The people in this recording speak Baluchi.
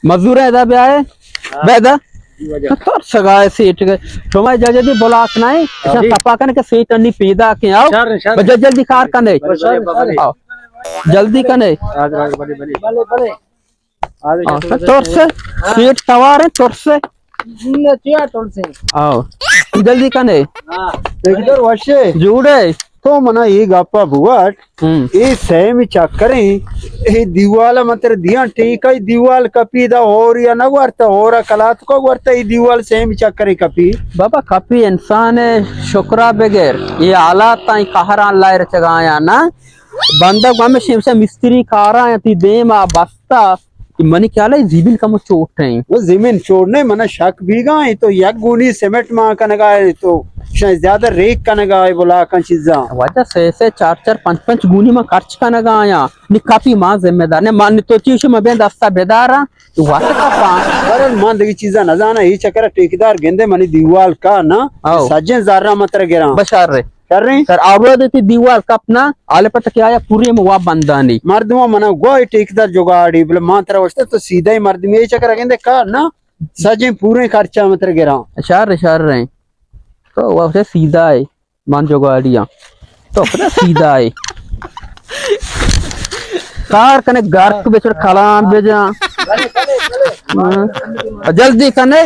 مزور ادا بیائے، بیدا۔ تو سگائے سیٹ گئے۔ شما جلدی بلاک نہیں، اچھا، جی۔ تپا کنے کہ سیٹ انی پیدا کے آؤ۔ شر، شر۔ بجا جلدی کار کنے۔ بلے، بلے، بلے۔ آؤ۔ جلدی کنے۔ آج راج بلے، بلے۔ بلے، بلے۔ آج ہاں، راج بلے۔ ترس۔ سیٹ توار ہے، ترس۔ نہ، کیا ترس ہے؟ آؤ۔ جلدی کنے۔ ہاں۔ ادھر وشے۔ جوڑے۔ تو منا یہ گپا بوٹ۔ ہم۔ اے سیمی چکریں، اے دیوال من تر دیاں ٹیکا، اے دیوال کپی دا ہور یا نہ ورتا، ہورا کلات کو ورتا، اے دیوال سیمی چکریں کپی۔ بابا کپی انسان شکرا بغیر، اے حالات تائیں قہران لائر چگایا نا۔ بندہ گم شمشا مستری کارا تی دیم آ بستا، منی خیال ہے زمین کمو چوٹ ہیں۔ وہ زمین چوٹ نہیں، منا شک بیگا ہے تو یک گونی سیمنٹ مان کنگا ہے تو شاید زیادہ ریک کنگا ہے بلاکاں چیزاں۔ واجہ سے سے چار چار پنچ پنچ گونی ما خرچ کنگا آیا۔ نی کپی ما ذمہ دار نے، ما نی تو چیش ما بین دستا بدارا، تو واسطہ کپا۔ برل من دگی چیزاں نہ زانا، اے چکر ٹھیکیدار گندے منی دیوال کا نا، آؤ۔ سجن زارا متر گراں۔ بشار رے۔ شریں؟ سر، آبرو دیتی دیوال کپ نا، آلے پتہ کیا آیا پوری موا بندانی۔ مردم منا گوئی ٹھیکیدار جگاڑی، بلے مان ترا وشتا تو سیدھا ہی مردم اے چکر گندے کا نا، سجن پورے خرچہ متر گراں۔ شر، شر رہے۔ تو وہ سے سیدھا ہے، مان جگاڑیاں۔ تو پتہ سیدھا ہے۔ کار کنے گرک بچڑ کلام بجا۔ ہاں۔ جلدی کنے۔